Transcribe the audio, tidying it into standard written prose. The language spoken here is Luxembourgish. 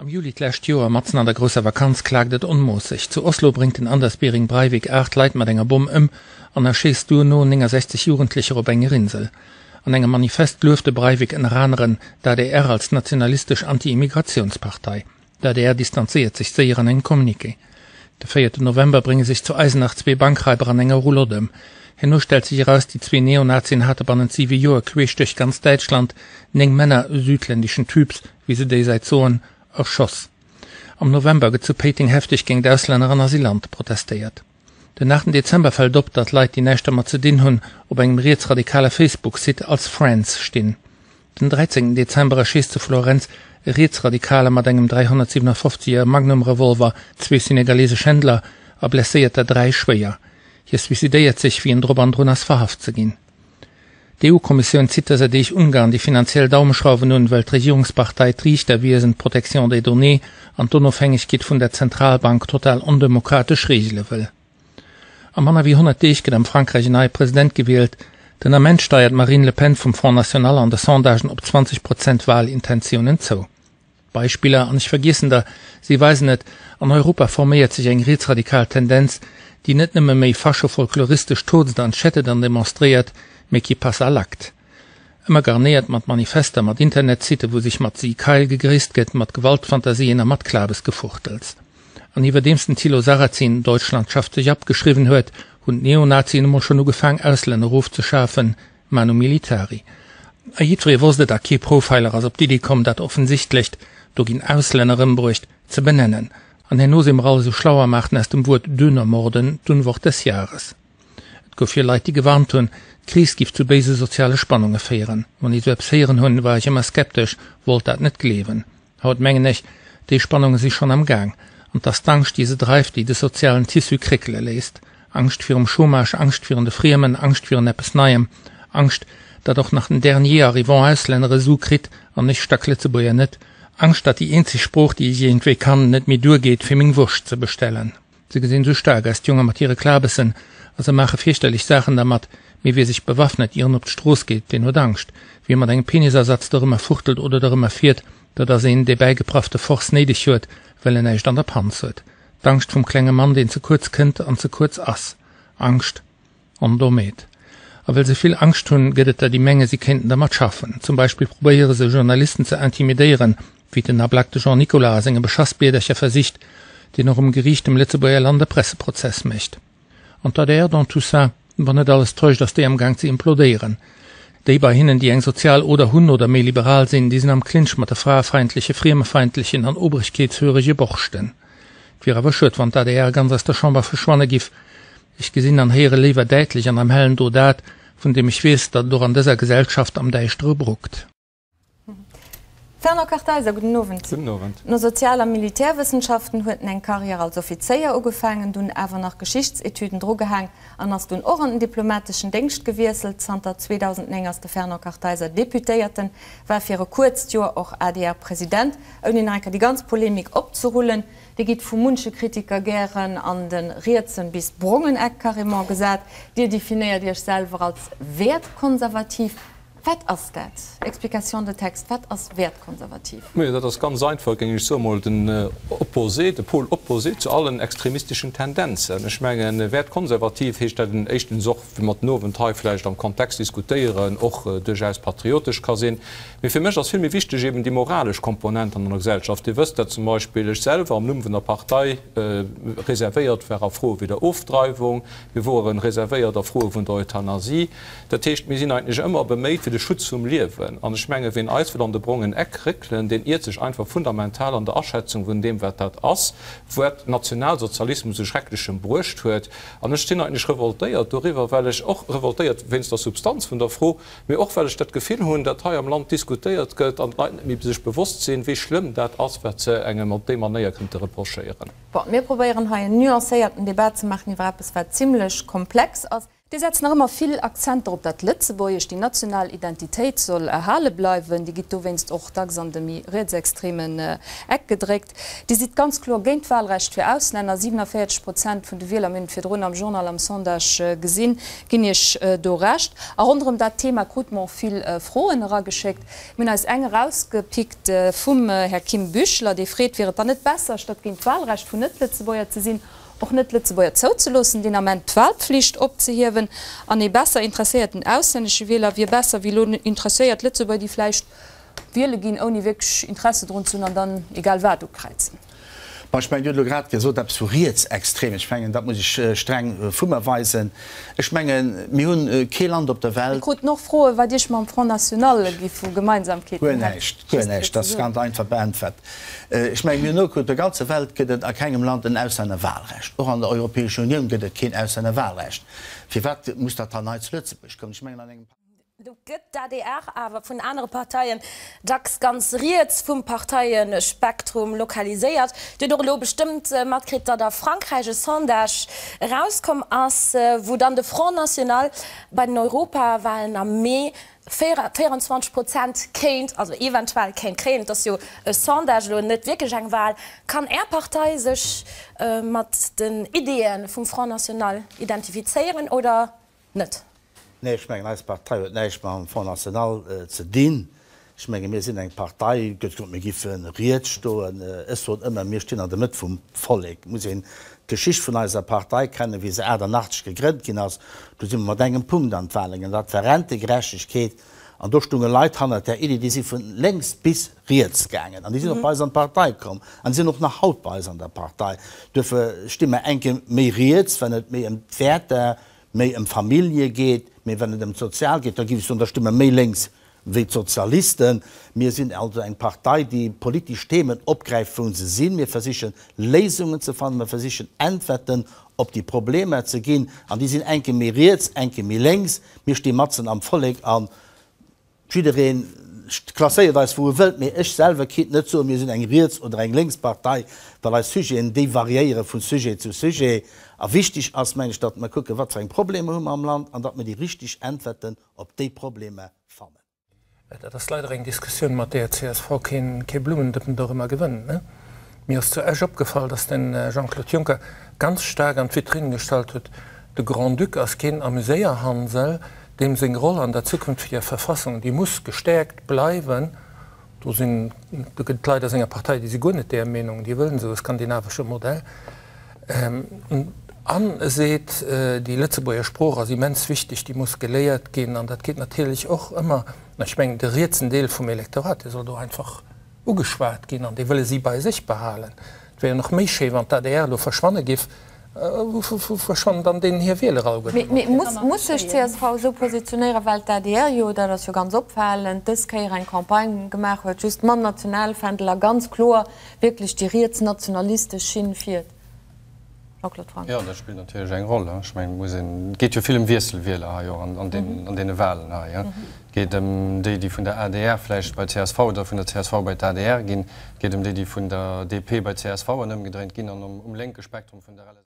Am Juli d'lescht Joer, matzen an der grousser Vakanz, klaakt et onmoosseg. Zu Oslo bréngt den Anders Behring Breivik 8 Leit mat enger Bomm ëm an erschéisst duerno 69 Jugendlecher op enger Insel. An engem Manifest lueft de Breivik ënner aneren d'ADR als nationalistesch Anti-Immigratiounspartei. D'ADR distanzéiert sech séier an engem Communiqué. De véierten November brénge sech zu Eisenach zwee Bankraiber an enger Roulotte ëm. Herno stellt sech eraus, déi zwee Neonazien hate bannent siwe Joer queesch duerch ganz Däitschland néng Männer südländischen Typs, wéi se déisäit soen, erschoss. Am November gëtt zu Péiteng hefteg géingt Auslänner an Asylante protestéiert. Den 8 Dezember fält op, datt Leit, déi näischt dermat ze dinn hunn, op engem rietsradikale Facebook-Site als Friends stinn. Den 13 Dezember erschéisst zu Florenz e Rietsradikale mat engem 357 er Magnum-Revolver zwee senegalesesch Händler a blesséiert der dräi schwéier. Hie suicidéiert sech, wéi en drop an drun ass verhaft ze ginn. D'EU-Kommissioun zitt dëser Deeg Ungarn déi finanziell Daumeschrauwen un, well d'Regierungspartei d'Riichterwiesen, d'Protection des données an d'Onofhängegkeet vun der Zentralbank total ondemokratesch reegele wëll. A manner wéi 100 Deeg gëtt am Frankräich en neie President gewielt. Den Ament steiert d'Marine Le Pen vum Front National an de Sondagen op 20 Prozent Wahlintentiounen zou. Beispiller, an ech vergiessen der, si weisen et, an Europa forméiert sech eng rietsradikal Tendenz, déi net nëmme méi faschofolkloristesch tootst an chattet an demonstréiert, mee qui passe à l'acte. Ëmmer garnéiert mat Manifester, mat Internetsitten, wou sech mat Sieg Heil gegréisst gëtt, mat Gewaltfantasien a mat Klabesgefuchtels. An iwwerdeems den Thilo Sarrazin Deutschland schafft sich ab geschriwwen huet, hunn d'Neonazien emol schonn ugefaang Auslänner erofzeschafen, Manu militari. A jiddweree wosst et a kee Profiler ass op d'Iddi komm, dat Offensichtlecht, do ginn Auslänner ëmbruecht, ze benennen. An herno si mer all esou schlau a maachten aus dem Wuert Dönermorden d'Unwort des Jahres. Et gouf jo Leit, déi gewarnt hunn, d'Kris giff zu béise soziale Spannunge féieren. Wann ech esou eppes héieren hunn, war ech ëmmer skeptesch, wollt dat net gleewen. Haut mengen ech, déi Spannunge si schonn am Gaang. An 't ass d'Angscht, déi se dreift, déi de sozialen Tissu kréckele léisst. Angscht virum Chômage, Angscht virun de Friemen, Angscht virun eppes Neiem, Angscht, datt och nach den dernier arrivant Auslänner e Su kritt an ech Stacklëtzebuerger net, Angscht, datt déi eenzeg Sprooch, déi ech iergendwéi kann, net méi duergeet, fir meng Wurscht ze bestellen. Se gesinn sou staark aus, d'Jonge mat hire Klabessen, a se maache fierchterlech Saachen dermat, mee wie sech bewaffnet, ier en op d'Strooss geet, deen huet Angscht. Wie mat engem Penisersatz dorëmmer fuchtelt oder dorëmmer fiert, dat ass een, dee bäigepraffte Force néideg huet, well en näischt an der Panz huet. D'Angscht vum klenge Mann, deen ze kuerz kënnt an ze kuerz ass. Angscht. On domet. A well se vill Angscht hunn, gëtt et der, déi menge si kéinten dermat schaffen. Zum Beispill probéiere se, Journalisten ze intimidéieren, wéi den Ablack de Jean Nicolas a senge Beschassbliedercher versicht, deen och um Geriicht dem Lëtzebuerger Land e Presseprozess mécht. An d'ADR dans tout ça, wann net alles täuscht, ass déi am Gaang ze implodéieren. Déi bei hinnen, déi eng sozial Oder hunn oder méi liberal sinn, déi sinn am Clinch mat de fraefeindleche, friemefeindlechen an obrigkeetshörege Borschten. Et wier awer schued, wann d'ADR ganz aus der Chamber verschwanne giff. Ech gesinn an héiere léiwer däitlech an am Hellen do dat, vun deem ech weess, datt et och an dëser Gesellschaft am Däischtere bruckt. Fernand Kartheiser, gudden Owend. Gudden Owend. No Sozial a Militärwëssenschaften huet en eng Karriär als Offizéier ugefaangen, dunn awer nach Geschichtsetüden drugehaang an ass dunn och an den diplomateschen Déngscht gewiesselt. Zanter 2009 ass de Fernand Kartheiser Deputéierten, war fir e kuerzt Joer och ADR-President. Ouni nach eng Kéier déi ganz Polemik opzerullen, Dir gitt vu munche Kritiker gären an de rietsen bis brongen Eck carrément gesat. Dir definéiert Iech selwer als wäertkonservativ. Wat ass dat? Explication de texte, Wat ass wäertkonservativ? Majo, dat ass ganz einfach, géing ech soen, mol den Opposé, de Pôle opposé zu allen extremistischen Tendenzen. Ech mengen, wäertkonservativ heescht dat éischtens och, wéi mer den Owend hei vläicht am Kontext diskutéieren, och duerchaus patriotesch ka sinn. Mee fir mech ass vill méi wichteg eben déi moralesch Komponent an der Gesellschaft. Dir wësst, dat zum Beispill ech selwer am Numm vun der Partei reservéiert war a Froe wéi der Ofdreiwung. Mir woren reservéiert a Froe vun der Euthanasie. Dat heescht, mir sinn eigentlech ëmmer beméit fir de Schutz vum Liewen. An ech menge ween eis wëll an de brongen Eck réckelen, deen iert sech einfach fundamental an der Aschätzung vun deem wat dat ass, wat Nationalsozialismus u Schrecklechem bruecht huet. An ech sinn eigentlech revoltéiert doriwwer, well ech och revoltéiert wéinst der Substanz vun der Fro, Mee och well ech dat Gefill hunn, datt hei am Land diskutéiert gëtt an d'Leit net méi sech bewosst sinn, wéi schlëmm dat ass, wat se engem op déi Manéier kënnte reprochéieren. Bon, mir probéieren hei en nuancéierten Debat ze maachen iwwer eppes, wat zimlech komplex ass. Dir setzt nach ëmmer vill Akzenter op dat Lëtzebuergescht, déi national Identitéit soll erhale bleiwen. Dir gitt dowéinst och dacks an de méi rietsextremen Eck gedréckt. Dir sidd ganz kloer géint d'Wahlrecht fir Auslänner. 47 Prozent vun de Wieler, mir hunn et virdrun am Journal am Sondage gesinn, ginn Iech do Recht. A ronderëm dat Thema krute mer och vill Froen erageschéckt. Mir hunn eis eng erausgepickt vum Här Kim Büchler, dee freet, Wier et dann net besser, statt géint d'Wahlrecht vun Net-Lëtzebuerger ze sinn, och Net-Lëtzebuerger zouzeloossen, deen Ament d'Wahlpflicht opzehiewen an ee besser interesséierten auslännesche Wieler wier besser wéi elo interesséiert Lëtzebuerger, déi vläicht wiele ginn, ouni wierklech Interesse drun ze hunn an dann egal wat ukräizen. Bon, ech mengen, Dir hutt elo grad gesot eppes vu rietsextrem. Ech mengen, dat muss ech streng vu mer weisen. Ech mengen, mir hunn kee Land op der Welt. Mir kruten och Froen, wat Iech mam Front National gi vu Gemeinsamkeeten hätt. Guer näischt, guer näischt. Dat ass ganz einfach beäntwert. Ech mengen, mir hunn nogekuckt, op der ganzer Welt gëtt et a kengem Land en Auslännerwahlrecht. Och an der Europäescher Unioun gëtt et keen Auslännerwahlrecht. Firwat muss dat dann hei zu Lëtzebuerg kommen? Ech mengen, an engem. Do gëtt d'ADR awer vun anere Parteien, dacks ganz riets vum Parteiespektrum, lokaliséiert. Dir hutt och elo bestëmmt matkritt, datt a Frankräich e Sondage erauskomm ass, wou dann de Front National bei den Europawahlen am Mee 24 Prozent kéint, also eventuell kéint kréien. Et ass jo e Sondage elo, net wierklech eng Wahl. Kann Är Partei sech mat den Ideeë vum Front National identifizéieren oder net? Nee, ech mengen, eis Partei huet näischt mam Front National ze dinn. Ech menge mir sinn eng Partei, gëtt gesot, mir giffe riets stoen. Ech soen ëmmer, mir stinn an der Mëtt vum Vollek. Et muss een d'Geschicht vun eiser Partei kennen, wéi se 88 gegrënnt ginn ass. Do si mer mat engem Punkt an d'Wahlen gaangen, dat war Rentegerechtegkeet. An do stounge Leit hannert där Iddi, déi si vun lénks bis riets gaangen. An déi sinn och bei eis an d'Partei komm. An déi sinn och nach haut bei eis an der Partei. Duerfir sti mer enke méi riets, wann et méi ëm d'Wäerter, méi ëm Famillje geet, mee wann et ëm d'Sozial geet, da géif ech soen, da sti mer méi lénks wéi d'Sozialisten. Mir sinn also eng Partei, déi politesch Themen opgräift, wou se sinn. Mir versichen Léisungen ze fannen, mir versichen Äntwerten op déi Problemer ze ginn, an déi sinn enke méi riets, enke méi lénks. Mir sti matzen am Vollek an Jiddereen klasséiert eis wou e wëllt, mee ech selwer kinnt net soen, mir sinn eng riets oder eng lénks Partei, well eis Sujeten, déi variéiere vu Sujet zu Sujet. A wichteg ass, mengen ech, datt mer kucken, wat fir eng Problemer hu mer am Land an datt mer déi richteg Äntwerten op déi Problemer fannen. Dat ass leider eng Diskussioun, mat deeër csv kee Blummendëppen dorëmmer gewënnt. Mir ass zu Esch opgefall, datt den Jean-Claude Juncker ganz staark an d'Vitrine gestallt huet, de Grand-Duc ass keen Amuséierhansel, Deem seng Roll an der zukünftiger Verfassung, déi muss gestäerkt bleiwen. Do sinn, do gëtt et Leit a senger Partei, déi si guer net där Meenung, déi wëllen esou e skandinavesche Modell. An e seet, déi Lëtzebuerger Sprooch ass immens wichteg, déi muss geléiert ginn. An dat geet natierlech och ëmmer, ech mengen, de rietsen Deel vum Elektorat, dee soll do einfach ugeschwat ginn an déi wëlle si bei sech behalen. Et wär jo nach méi schéi, wann d'ADR elo verschwanne giff. Wou verschwannen dann deenen hir Wieler alleguerten? Mee muss sech csv esou positionéieren, well d'ADR jo, dat ass jo ganz opfalend, dës Kéier eng Campagne gemaach huet, just mam Nationalfändel a ganz kloer wierklech déi rietsnationalistesch Schinn fiert? Jean-Claude Franck. Jo, dat spillt natierlech eng Roll. Ech mengen, et muss een, et geet jo vill ëm Wiesselwieler hei och an deene Wahlen hei. Et geet ëm déi, déi vun der adr vläicht bei csv oder vun der csv bei d'ADR ginn. Et geet ëm déi, déi vun der DP bei csv an ëmgedréint ginn an um lénke Spektrum vun der.